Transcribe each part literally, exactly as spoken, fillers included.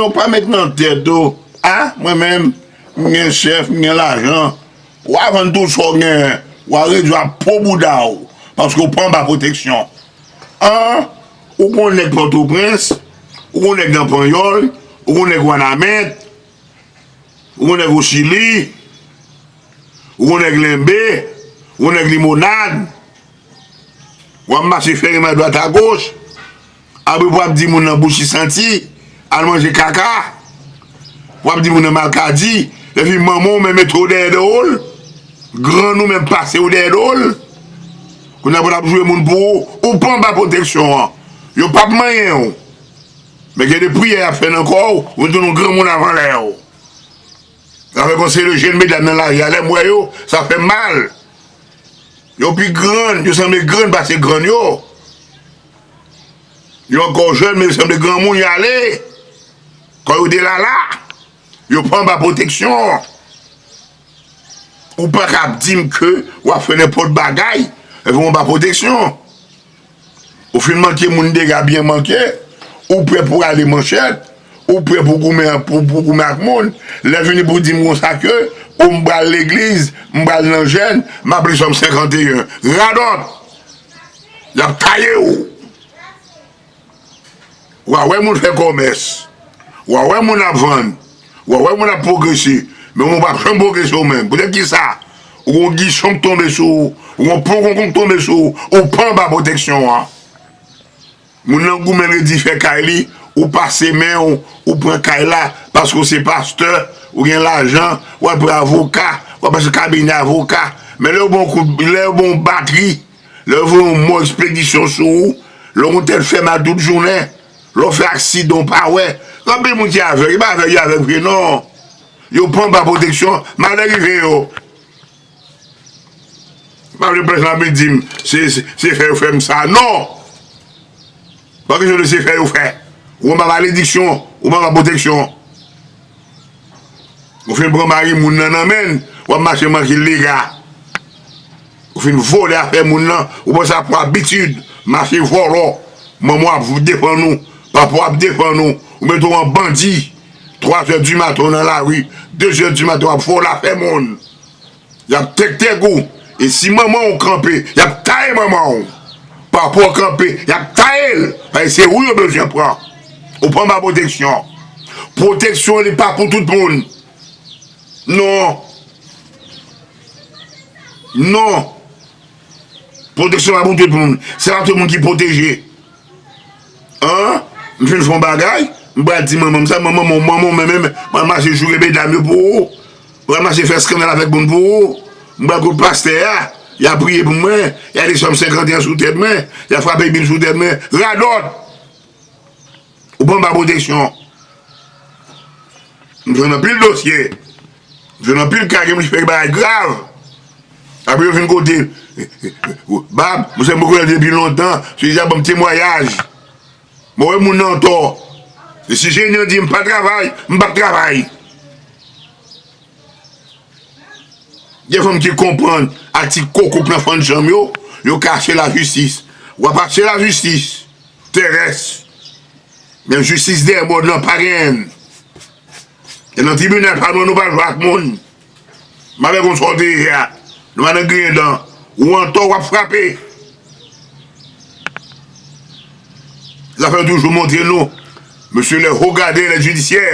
Ou pa met nan tèt ou, a, mwen menm, m gen chèf, m gen lajan. W a vann tout sa w genyen, w a redwi a po bouda w, paske w pa anba pwoteksyon. An, ou gon nèg Pòtoprens, ou gon nèg nan Panyòl, ou gon nèg Wanament, ou gon nèg o Chili, ou gon nèg Lenbe, ou gon nèg Limonad. W ap mache fè renmen adwat agoch. Apre pou w ap di moun nan bouch li santi, al manje kaka. W ap di moun nan malkadi. Epi manman w menm mete w dèyè do l. Grann ou menm pase w dèyè do l. Kounye a pou l ap joure moun pou ou, ou pa anba pwoteksyon an. Yo p ap manyen w. Men gen de priyè y ap fè nan kò w, ou vin tounen yon granmoun avan lè w. Avèk yon seri de jèn medam nan lari a, lè m wè yo, sa fè m mal. Yo pi grann, yo sanble grann pase grann yo. Yo ankò jèn, men yo sanble granmoun, y ale. Kò yo delala. Yo pa anba pwoteksyon. Ou pa ka ap di m ke w ap fè nenpòt bagay, epi w anba pwoteksyon. Ou fin manke moun dega byen manke, ou prè pou rale manchèt, ou prè pou goumen, pou, pou goumen ak moun. Lè vini pou di m konsa ke, o m pral legliz, m pral nan jèn, m ap li Sòm senkanteyen. Radòt! Y ap taye w! W a wè moun fè kòmès. W a wè moun ap vann. W a wè moun ap pwogrese. Men ou p ap janm pwogrese ou menm. Poutèt ki sa? Ou gon gichon k tonbe sou ou. Ou gon pon konkon k tonbe sou ou. Ou pa anba pwoteksyon an. Moun nan goumen redi fè kay li. Ou pase men w. Ou pran kay la. Paske w se pastè. Ou gen lajan. W al pran avoka. W al pase kabinè avoka. Men lè yo ba w kout, lè yo ba w batri, lè yo voye yon mò ekspedisyon sou ou, lè w gon tèt fè mal tout jounen, lè w fè aksidan w pa wè. Anpil moun ki avèg, e pa avèg yo avèg vre non. Yo pa anba pwoteksyon, malè rive yo. Pa vle pran jan ap di m, se, se, se fè yo fè m sa. Non! Pa kesyon de se fè yo fè. Ou anba malediksyon, ou pa anba pwoteksyon. Ou fin pran mari moun nan nan men n, w ap mache manke lega. Ou fin vòlè afè moun nan, ou pran sa pou abitid, mache vòlò. Manman w ap defann ou, papa w ap defann ou, ou mete w an bandi. Twa zè di maten w nan lari, de zè di maten w ap vòlè afè moun. Y ap tèktèk ou. E si manman w kanpe, y ap taye manman w. Papa w kanpe, y ap taye l. Paske se ou yo bezwen pran. Ou pa anba pwoteksyon. Pwoteksyon li pa pou tout moun. Non. Non. Pwoteksyon pa pou tout moun. Se pa tout moun ki pwoteje. An? M fin fè yon bagay, m pral di manman m sa, manman m, manman m, men, men, mwen mache joure medam yo pou ou. Mwen mache fè eskandal avèk moun pou ou. M pral kot pastè a, y a priye pou mwen, y a li Sòm senkanteyen sou tèt mwen, y a frape Bib sou tèt mwen. Radòt! Ou pa anba pwoteksyon. M jwenn anpil dosye. M jwenn anpil ka gen moun ki fè bagay grav. Apre yo vin kote, Bab, monchè, m poko wè l depi lontan, se deja ban m temwayaj. Mwen wè moun nan antò. E si jeni an di m pa travay, m p ap travay. Gen fanm ki konprann ak ti koko k nan fann janm yo, yo ka achte lajistis. W ap achte lajistis terès. Men jistis dèyè mòn nan pa genyen. E nan tribinal pa nou an nou pa jwe ak moun. M avèk yon sòte a. Nou pa nan griyen dan. Ou antò w ap frape. Zafè yo toujou montre nou. Mesye lè ho gade lè jidisyè.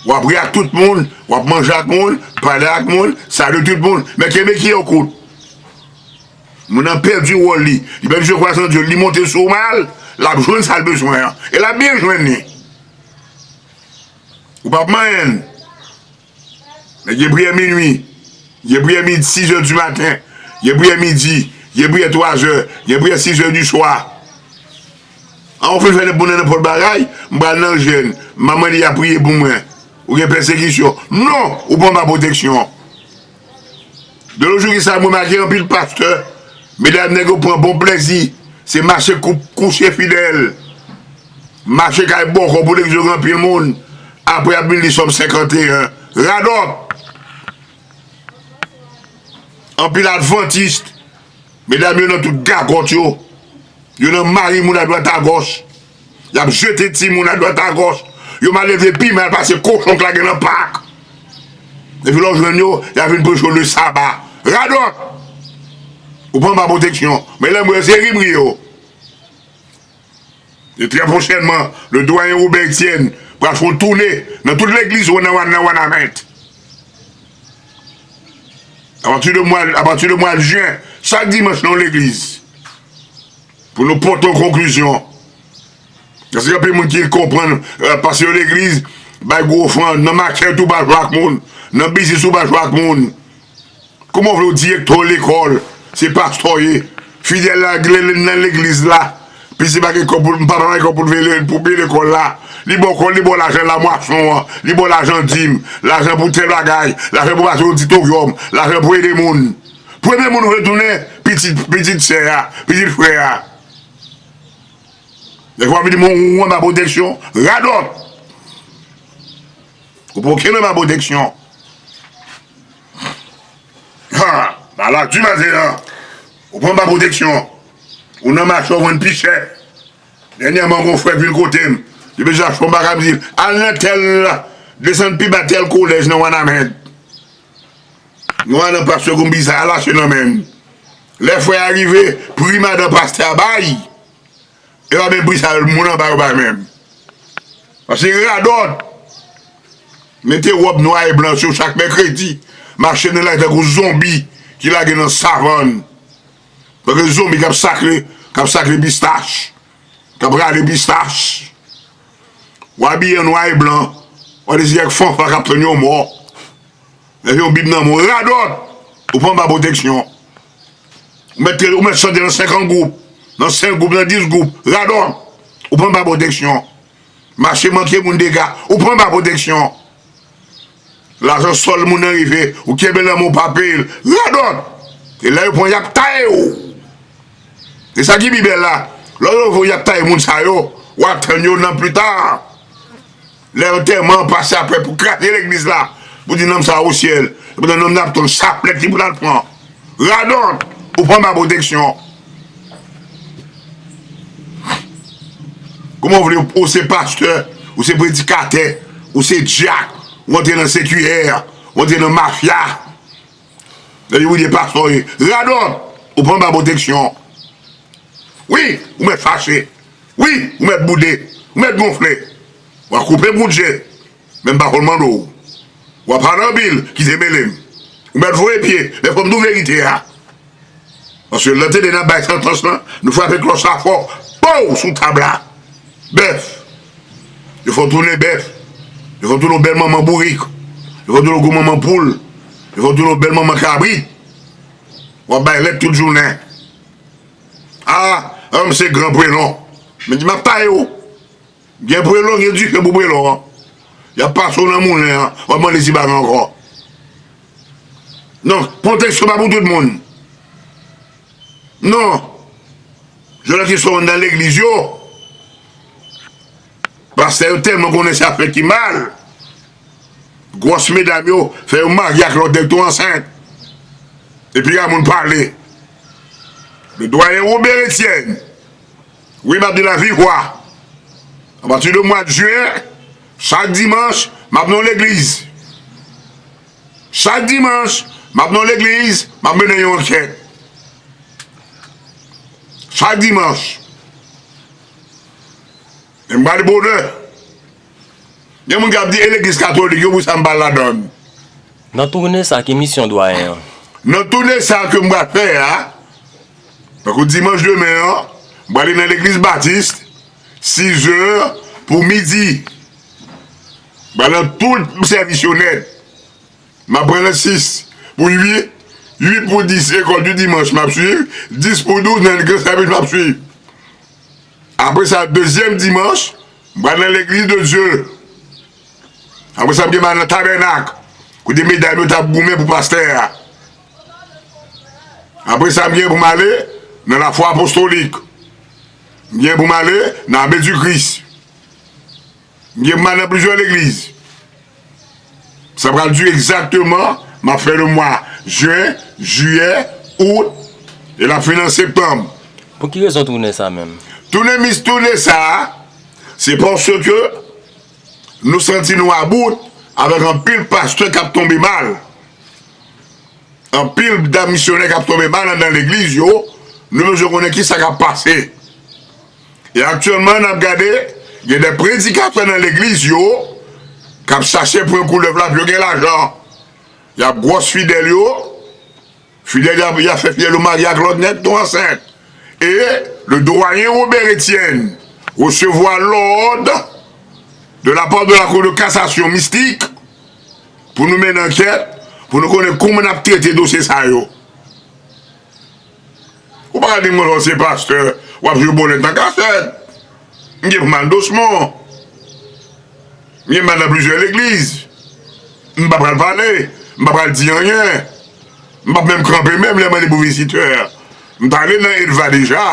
W ap ri ak tout moun, w ap manje ak moun, pale ak moun, salye tout moun. Men kenbe kiyè w kout. Moun nan pèdi wòl li. Li pèdi je kwa san Dye. Li monte sou w mal, l ap jwenn sa l bezwen an. E l ap byen jwenn li. Ou p ap manyen l. Nèg ye priyè minwi. Ye priyè midi, sis è di maten. Ye priyè midi. Ye priyè twa zè. Ye priyè sis è di swa. An, ou fin fè moun nan nenpòt bagay, m pral nan jèn. Manman li ap priye pou mwen. Ou gen pèsekisyon. Non, ou pa anba pwoteksyon. De nos jours, ki sa m remake anpil pastè, medam nèg yo pran bon plezi, se mache kou-, kouche fidèl. Mache kay bòkò pou legliz yo gen anpil moun. Apre y ap vin li Sòm senkanteyen. Radòt! Anpil advantis. Medam yo nan tout gagòt yo. Yo nan mari moun adwat agòch. Y ap jete timoun adwat agòch. Yo mal elve pi mal pase kochon k lage nan pak. Epi lè w jwenn yo, y a vin preche w le saba. Radòt! Ou pran pa pwoteksyon. Men lè m wè se ri m ri yo. E trè pwochènman, le doyen Robert Etienne pral fè yon toune nan tout legliz yo nan, nan Wanament. Apati de mwa, apati de mwa jen, chak dimanch nan yon legliz. Pou nou pote yon konklizyon. Paske gen anpil moun ki konprann, euh, pase yo legliz, bay gwo ofrann, nan makèt ou pa jwe ak moun, nan biznis ou pa jwe ak moun. Kòman w vle w direktè lekòl, se pastè w ye, fidèl la nan legliz la, pitit pa gen kòb pou, papa pa gen kòb pou l peye pou peye lekòl la, li ba w kòb, li ba w lajan lamwason an, li ba w lajan dim, lajan pou tèl bagay, lajan pou pase oditoryòm, lajan pou ede moun. Premye moun ou vle tounen, pitit, pitit sè a, pitit frè a. Dèfwa w vin di mwen ou anba pwoteksyon, radòt. Ou pa okenn anba pwoteksyon. Ha! Maladi maten an. Ou pa anba pwoteksyon. Ou nan mache w vann pi chè. Dènyèman, gon frè k vin kote m. Li bezwen achte yon bagay, m di l, al nan tèl, desann pi ba tèl kolèj nan Wanament. Nou al nan pastè Gombiza, al achte nan men l. Lè frè a rive, pri madan pastè a bay. E pa menm pri sa moun anba yo bay menm. Paske radòt. Mete wòb nwa e blan sou chak mèkredi. Mache nan lari tankou zonbi ki lage nan savann. Tankou zonbi k ap sakle, k ap sakle pistach. K ap rale pistach. W abiye an nwa e blan. W a dezi ak fanfan k ap tann yon mò. Lè yon bib nan men w, radòt, ou pa anba pwoteksyon. Ou mèt, ou mèt chante nan senkant gwoup, nan senk gwoup, nan dis gwoup, radòt, ou pa anba pwoteksyon. Mache manke moun dega, ou pa anba pwoteksyon. Lajan sòl moun nan rive, ou kenbe l nan men w pa peye l, radòt. E lè yo pran, y ap taye w. E sa ki pi bèl la, lè yo voye y ap taye moun sa yo, w ap tann yo nan pita. Lè antèman an pase apre pou kraze legliz la, pou di nanm sa o syèl, epi nanm nan ap tann chaplèt li pou l al pran. Radòt, ou pa anba pwoteksyon. Kòman w vle, ou se pastè, ou se predikatè, ou se dyak, ou antre nan sekiyè, ou antre nan mafya. Lè yo di pastè w ye, radòt, ou pa anba pwoteksyon. Wi, ou mèt fache. Wi, ou mèt boude. Ou mèt gonfle. W a koupe m kout je. Men m pa konn mande w. W a pale anpil, kite mele m. Ou mèt voye pye, men fò m di w verite a. Paske lè tande n ap bay santans lan, nou frape klòch la fò, pow, sou tab la. Bèf. Yo fè w tounen bèf. Yo fè w tounen yon bèl manman bourik. Yo fè w tounen yon gwo manman poul. Yo fè w tounen yon bèl manman kabrit. W ap bay lèt tout jounen. A, a, m se gran prelon. Men di m ap taye w. Gen prelon, gen dife pou prelon an. Y ap pase w nan moulen an, w ap mande ti bagay ankò. Donk, pwoteksyon pa pou tout moun. Non. Jodi a ki sou nan legliz yo, pastè yo tèlman konnen sa fè ki mal. Gwòs medam yo fè yo marye ak lòt nèg tou ansent. Epi y a moun pale. Le doyen Robert Etienne. Wi, m ap di la viv wa. Apati de mwa jen, chak dimanch, m ap nan yon legliz. Chak dimanch, m ap nan yon legliz, m ap mennen yon ankèt. Chak dimanch. Men m pral bonè. Gen moun k ap di, e legliz katolik yo, poukisa m pa al ladan l? Nan tounen sa, ki misyon dwayen an? Nan tounen sa ke m pral fè a, tankou dimanch demen an, m prale nan legliz batis, sizè pou midi. M pral nan tout sèvis yo nèt. M ap pran nan sis pou uit, uit pou dis, lekòl di dimanch m ap swiv, dis pou douz nan gran sèvis m ap swiv. Apre sa, dezyèm dimanch, m pral nan legliz de Dye. Apre sa, m gen m al nan tabènak, kote medam yo t ap goumen pou pastè a. Apre sa, m gen pou m ale nan lafwa apostolik. M gen pou m ale nan Armée du Christ. M gen pou m al nan plizyè legliz. Sa pral dire egzakteman, m ap fè le mwa jen, jiyè, out, e l ap fini an septanm. Pou ki rezon tounen sa menm? Tounen mis tounen sa a, Se paske nou santi nou about avèk anpil pastè k ap tonbe mal. Anpil dam misyonè k ap tonbe mal anndan legliz yo, nou bezwen konnen kisa k ap pase. E aktyèlman, n ap gade, gen de predikatè nan legliz yo k ap chache pran koulèv la pou yo gen lajan. Y ap gwòs fidèl yo, fidèl y ap, y ap fè fidèl yo marye ak lòt nèg, tou ansent. E le doyen Robert Etienne resevwa lòd de la part de la Cour de cassation mistik pou nou mennen ankèt, pou nou konnen kouman n ap trete dosye sa yo. Ou pa ka di m konsa w se pastè, w ap jwe bòlèt nan kachèt. M gen manm Dosmon. M gen manm nan plizyè legliz. M pa pral pale. M pa pral di anyen. M p ap menm kanpe menm lè mande pou vizitè. M t ale nan Edva deja.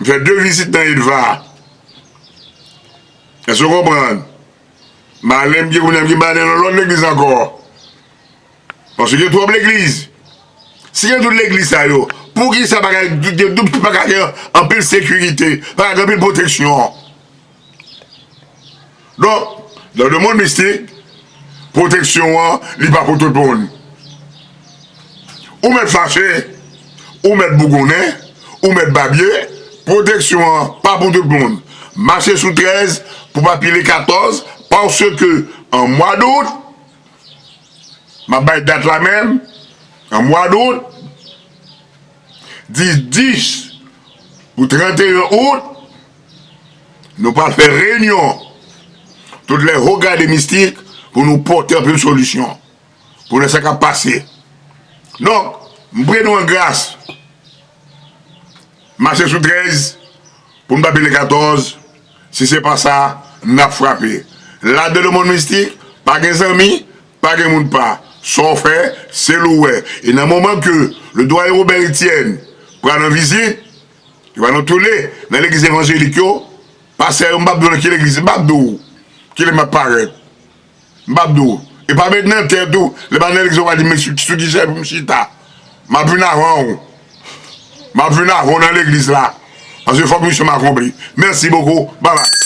M fè de vizit nan Edva. Èske w konprann? M ale, m gen kounye a, m gen m ale nan lòt legliz ankò. Paske gen twòp legliz. Si gen tout legliz sa yo, poukisa pa ka gen tout, pa ka gen anpil sekirite, pa ka gen anpil pwoteksyon? Donk, nan lemonn mistik, pwoteksyon an, li pa pou tout moun. Ou mèt fache, ou mèt bougonnen, ou mèt babye, pwoteksyon an pa pou tout moun. Mache sou trèz pou pa pile katòz, paske an mwa dout, m ap bay dat la menm, an mwa dout, dis dis pou tranteyen out, nou pral fè reyinyon tout lè ho gade mistik pou nou pote anpil solisyon pou lè sa k ap pase. Donk, m priye nou an gras. Mache sou trèz pou n pa pile katòz. Si se pa sa, n ap frape. Ladan lemonn mistik, pa gen zanmi, pa gen moun pa. Sa w fè, se l ou wè. E nan moman ke le doyen Robert Etienne pral an vizit, li pral nan toule, nan legliz evanjelik yo, pastè yo, m p ap di w nan ki legliz, m p ap di w kilè m ap parèt. M p ap di w. E pa met nan tèt ou, lè m al nan legliz, ou pa di m sou, sou ki chèz pou m chita. M ap vin avan w. M ap vin avan w nan legliz la. Paske fòk misyon m akonpli. Mèsi bokou. Babay.